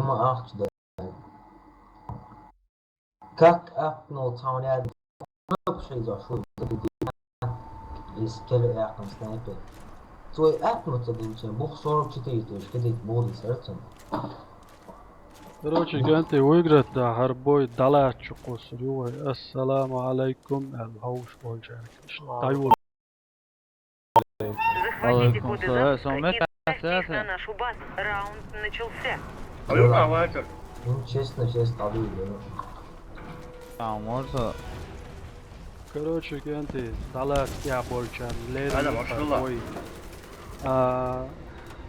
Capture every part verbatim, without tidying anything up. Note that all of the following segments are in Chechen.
ма ахча дай. Как ахтнул цхьа аьлла, шайза шу из кера яьккхина снайпер. Цой атма ца динча, бух сорок четыре тыш кадит буди сарцун. Короче, кӀанти, выиграть да, хӀара бой далаьчча кхуссур ю вай. Ассаламу алайкум, аьлла, хьовш болчаьрга. Ва алайкум салам. Захватите коды запуска и доставьте их на нашу базу. Раунд начался. Алло, давайте. Ну, честно, честно, алло, алло. А, можно? Короче, кӀанти, далаьчча болчаьрга, лерина бой. А,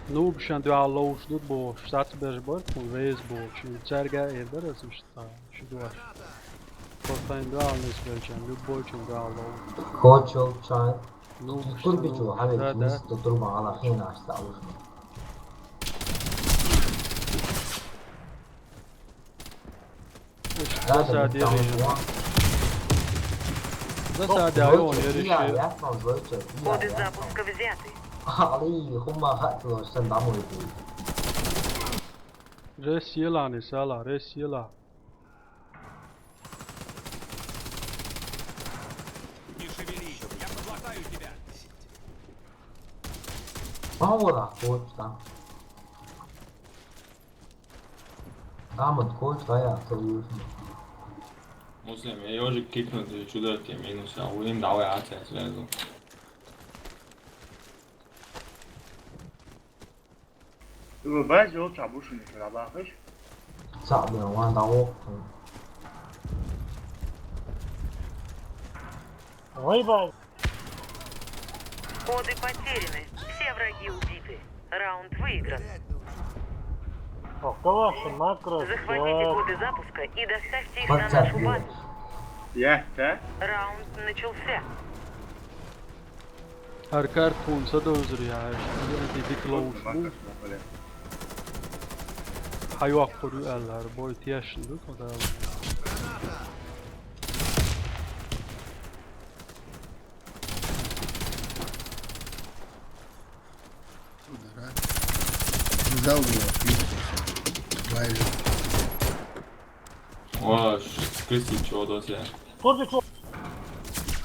нубашна дуьхьал ловш ду бохуш, сацбеш бара тхуна веза бохуш. Цаьрга а эр дара аса иштта, шу дош. Просто тайн дуьхьал нисбелча, любойчун дуьхьал ловш. Хочел чай. Ну, курбичу, хьавел, да, да. Мисто турба ала хенаш та алушна. Засади режим. Засади режим. Коды запуска взяты. Али, хума хатло, сан дамой. Рес ела не сала, рес ела. Не шевелись, я подлатаю тебя. Мало, вот там. Амад, кой твоя, кто нужен? Муслим, я ёжик кикнуть, чудо тебе минус, а уим давай аця сразу. Улыбайся, лучше обушенный шарабахыш. Цаъ бен ван давоккхун. Вай бай. Коды потеряны. Все враги убиты. Раунд выигран. О, калаш, макро. Захватите коды запуска и доставьте их на нашу базу. Я, да? Раунд начался. ХӀара карта хӀуна ца довзар яхаш, и дика ловш бу. Хьайоккхур ю аьлла, хӀара бой тешна ду тхо дала. Взял его, вайли. О, ш-, скрестить чего до тебя. Корби чё?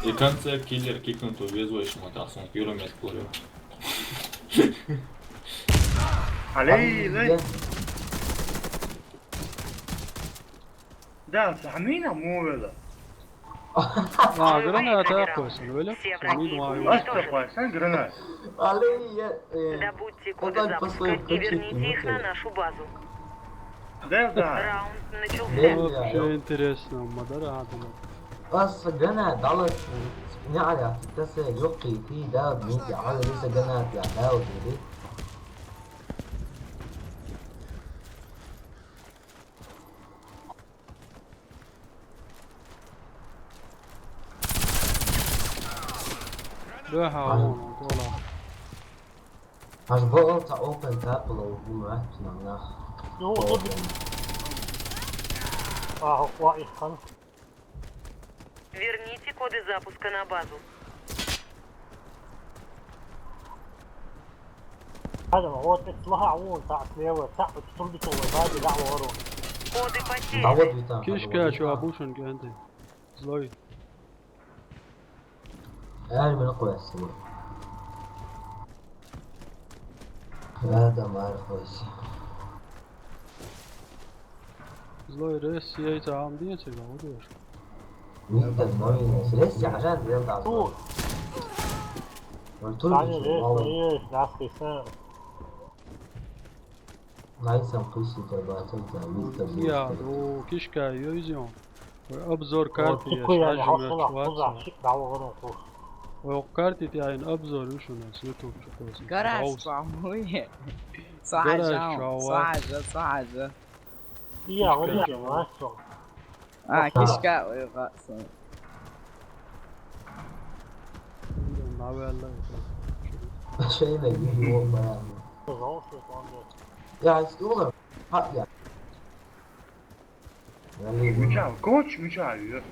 И в конце киллер кикнул, то везло ещё мотался, он первый мест курил. Алей, алей. Да, самина мовила. А, граната опасна, öyle? Самина мовила. Ласта опасна, граната. Алей, я, э, добудьте коды запуска и верните их на нашу базу. Да, да. Раунд начался. Вообще интересно, мадара адына. Ас гана далат, не аля, тесе ёкки, ти да, не аля, тесе гана, я, да, вот. Да, ха, вон, кола. Аж вон та open tap было у нас на. Ну, вот. А, ва, их хан. Верните коды запуска на базу. Hadi, вот это слага, вон, так, слева, так, вот, турбитовый, да, да, ворон. Коды потеряны. Да вот ведь там. Кишка, чё, обушен, кэнди. Злой. Эр мени къоясыз бу. Адам эр къоясыз. Злой, рес, я это ам день тебя, вот видишь. Виктор, мой рес, я жан, я да. Ту. Ой, тут. Саня, рес, есть, нас ты сын. Найсам пусть это батон, да, Виктор. Я, ну, кишка, я изъём. Обзор карты, я шажу. Ой, карты, я обзор, видишь, у нас YouTube чё-то. Гараж, по-моему. Гараж, чё, сажа. Я, вот я, а, кишка, ой, га-, со. Şey de gibi olmayan. Ya, işte oğlum. Ha, ya. Мича, коч, мича, ё.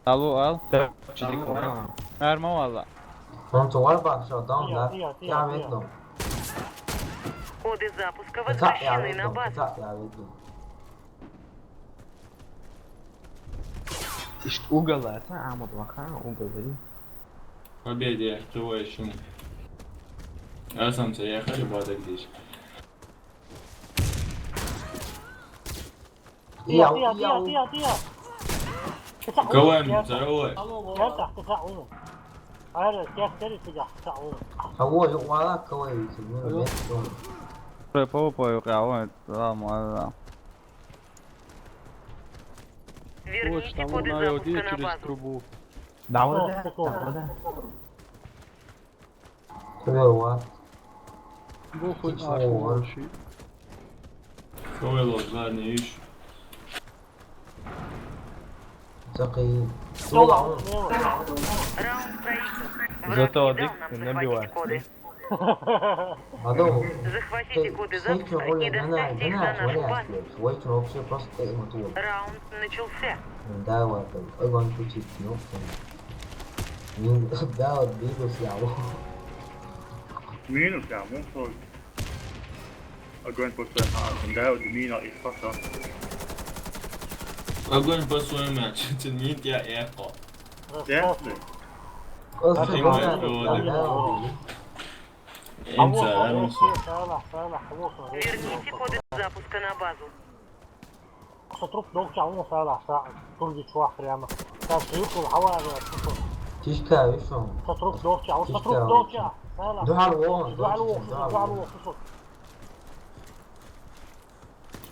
Алло, ал. Чидик вара. Нарма вала. Он товар бахша дам, да? Тия, тия, Я тия. Веду. Коды запуска Така я возвращены на веду, базу. Така я веду. Ишт угол это, а вот ваха угол. Победе, ты вообще. Я сам заехали, бада здесь. Тия, Ияу, тия, тия, ияу. Тия, тия. Кавай, здорово. Кертах, кертах, у. Аре, кертери тига, кертах, у. Кого, ю, вала, кого, ю, ю, Алло. Ю, ю. Пой, пой, пой, пой, пой, ладно, ладно. Верните Точно, коды вон, наверное, запуска на через базу. Трубу. Да, вот О, это, такого. Да, вот это. Кого, ва? Бухуй Тица, ах, ва? Мочи. Кого, ладно, ищу. Такие. Слева, слева. Раунд проигран. Враг Зато не дал один нам не захватить набивает. Коды. Адо. Захватите коды запуска и доставьте их на нашу базу. Войчер вообще просто ему тут. Раунд начался. Да, ладно. Огонь включить, ну, всё. Мин-, да, вот двигался я. Минус, я, минус. Огонь по своим, а, да, вот мина и спасал. Огонь по своим, а, чё ты, нет, я эхо. Ясно. Просто Понимаю, да, что да, вот. Да, вот. Инца, а ну всё. Верните коды запуска на базу. Са труп довча, уна сала, са турги чуах прямо. Са шиюкул хавара, сусу. Тишка, вишо. Са труп довча, уна са труп довча. Сала. Духал вон, духал вон, духал вон, сусу.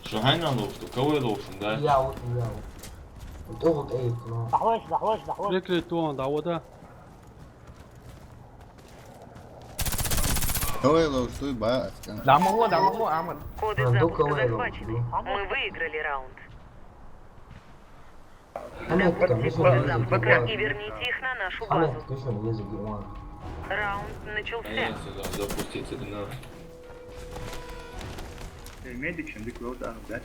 Шо хайна лоуш, кого лоуш, да? Я, вот, я, вот. Вот, вот, эй, ну. Дахвеш, дахвеш, дахвеш. Прикрыть он, да, вот, да. Давай, лоу, стой, ба, аскан. Да, могу, да, могу, Амр. Коды А, запуска ну-ка, вай, захвачены. Лоу. Мы выиграли раунд. Амр, Добудьте конечно, коды не запуска забывай. И верните их на нашу Амр, базу. Конечно, не забывай. Раунд начался. Конечно, да, запустите, да. Э, медик, чем дик, лоу, да, да.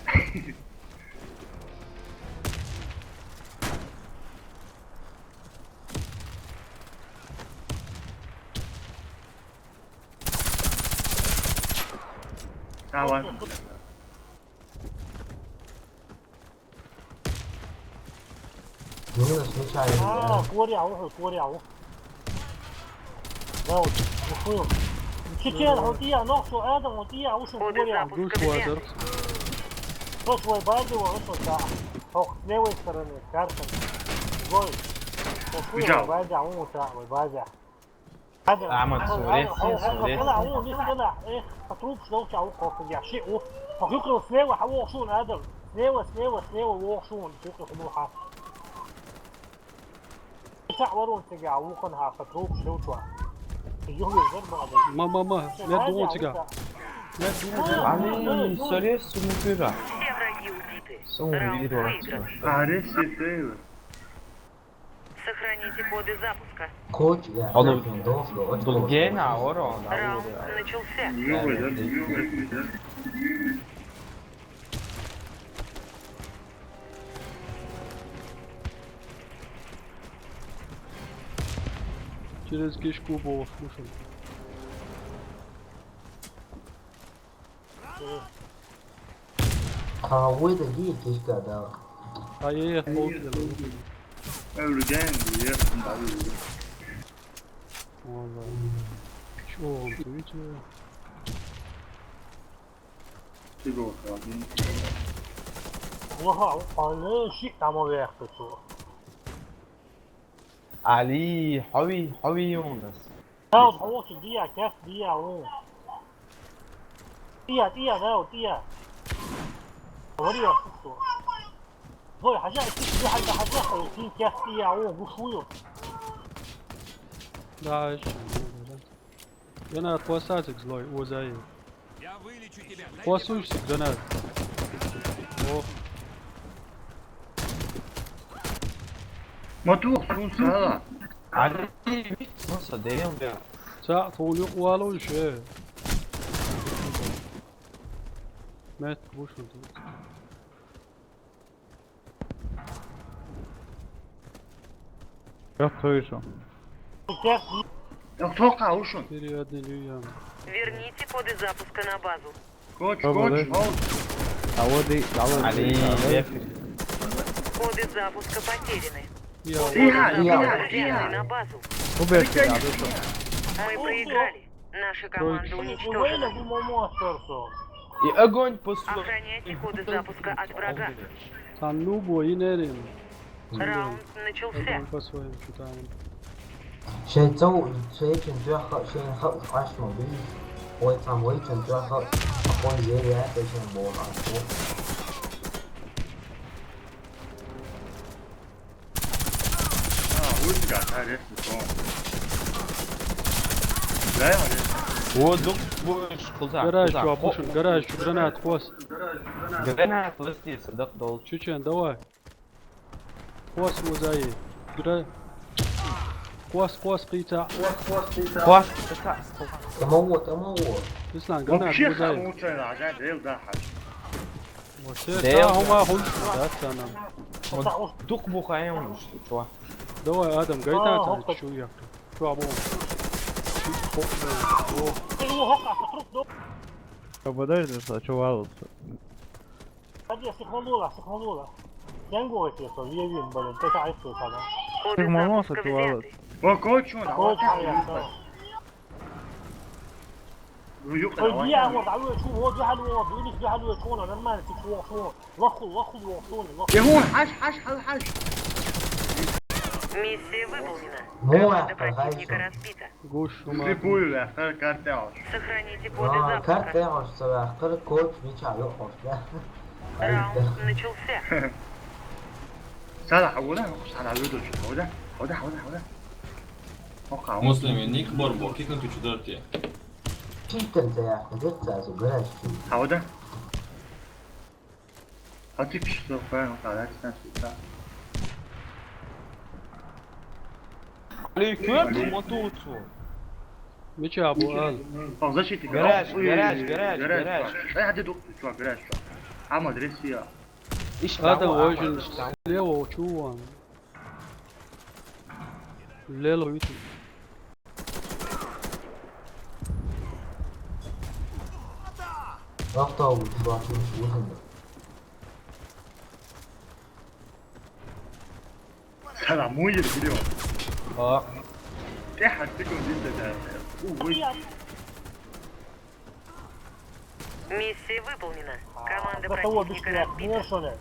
А, ладно. Ну, случайно, А, да. Куряу, куряу. Да, вот, ухуем. Чечен, вот я, ног, что Адам, вот я, ушел Коды куряу. Запуска Гусь взяты. Вадер. Кто свой бади, вот, вот, да. Ох, с левой стороны, карта. Зой. Ушел Взял. Бади, а он вот так, вот, бади. Ама суре, суре. Эх, патруб шнов чау кофе я ши у. Похюкал слева, а вошун Адам. Слева, слева, слева, вошун. Похюкал хнуха. Ча ворон тега, а вухан ха, патруб шнов чуа. Юхли зер баба. Ма, ма, ма, я думал тебя. Я думал тебя. Али, суре, сумукира. Все враги убиты. Сумукира. Раунд выигран. Аре, сетева. Сохраните коды запуска. Коч, я, Алло. Дос, дос, дос, Был дос, гена, дос. Оро, да, Раунд Оро. Начался. Через кишку был слушай. А, вы это видите, что, да? А, я, я, я, я. Every game, yeah, да, да. Вон, да. Чё он, ты видите? Ты был один. Уха, уха, не, щит там вверх, ты чё? Али, хови, хови, Юнус. Хьо, хьо, хьо, дия, кеф, дия, о. Дия, дия, да, дия. Говори, я шучу. Зой, хажа, ити, хажа, хажа, хажа, ити, кеф, дия, о, гушую. Да, ещё, да. Я на посадик злой, о, зай. Я вылечу тебя. Посушся, гранат. О. Мату, сун сала. Али, вич, ну, са, дерем, бля. Са, толю, уалу, ше. Мет, вышел тут. Ёп твою шо. Ёп, тока ушун. Периодный люям. Верните коды запуска на базу. Коч, Баба, коч, да? Hold. А вот и, а вот Али, и, а вот век. Коды запуска потеряны. Я Коды Тихо, запуска тихо, возвращены тихо. на базу. Уберите, я вышел. Мы проиграли. Наша команда уничтожена. И огонь по су- Охраняйте коды запуска от врага. Танну бо инерим. Раунд начался. Огонь по своим читаем. Шен цау, шен чен дуаха, шен хау ашма бис. Ой, там ой чен дуаха. Ой, зея, шен бо ашма. А, ультика, да, резко, то. Да, я резко. О, дук будешь куда? Гараж чу, обушен, гараж чу, гранат, хвост. Гранат лысти, садак дол. Чучен, давай. Хвост музаи. Гра... Хвост, хвост, кица. Хвост. Тамаво, тамаво. Ислам, гранат, Вообще музаи. самоучай, да, да, да, да. Вообще, Да, да, да. хума хулш, да, цанам. Вот дук бухаем, что ли, чувак? Давай, Адам, гайта, цан, чу я. Чу або. Чу, хо, о. Попадаешь, что чувал? Ходи, сыхмалула, сыхмалула. Янгу эти, что, виевин, блин, ты так это, да. Коды Сыхмалула, запуска чувал. взяты. О, коч, он, а вот Коч, так я, вот. да. Ну, ёпта, Ой, давай. я, вот, а вы чего, вот, я, вот, вы не, я, вот, что, нормально, ты чего, что? Лоху, лоху, лоху, лоху. Ему, хаш, хаш, хаш, хаш. Миссия выполнена. Ну, Команда а, противника ага, разбита. Гуш, ума. Любую, да, кар-, картел. Сохраните коды А, запуска. картел, что я, картел, коч, меча, лоху, да. Раунд начался. Сара, хавда, сара, хавда, хавда, хавда, хавда, хавда. Ока, Муслим, ник бар бо, кикнути чудартия. Читен, да, я, где-то, гараж чу. Хавда. А ты пишешь, что правильно, когда ты знаешь, что Али, кёр, мотуцу. Меча або ал. О, защитник. Гараж, Ой, гараж, гараж, гараж. Ай, а ты дук, чувак, гараж, чувак. А, мадрес я. Ишта Адам, ва. ой, жин, слева, чуван. Лело, виту. Автобус, чувак, не слушай. Сара, муир, блин. А, Ты хатты кон дин да. Увы. Миссия выполнена. Команда До того противника быстрее, разбита. не, что ли?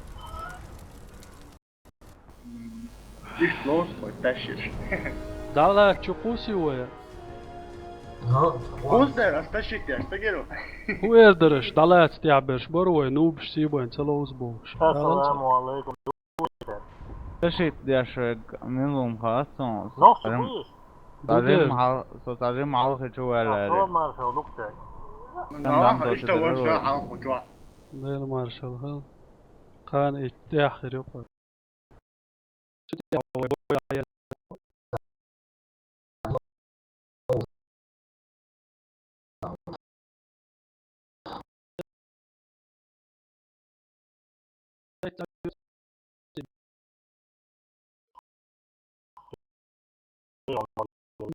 Их лос, хоть тащишь. Дала чукуси вая. Ну, Кузда, растащить я, что говорю? Хуэрдереш, дала цтяберш, борвой, нубш, сибен, целоус болш. Ассаламу алейкум. Ташит дяшек, минлум хасон. Ну, Тарим, слышь? тарим Дудер. Мал, со тарим Мал хичу Астон вэлэри. Маршал, Луктай. Ну, ишта вон что, а, хучуа. Дэл маршал, хэл. Кан иттях хирюпа.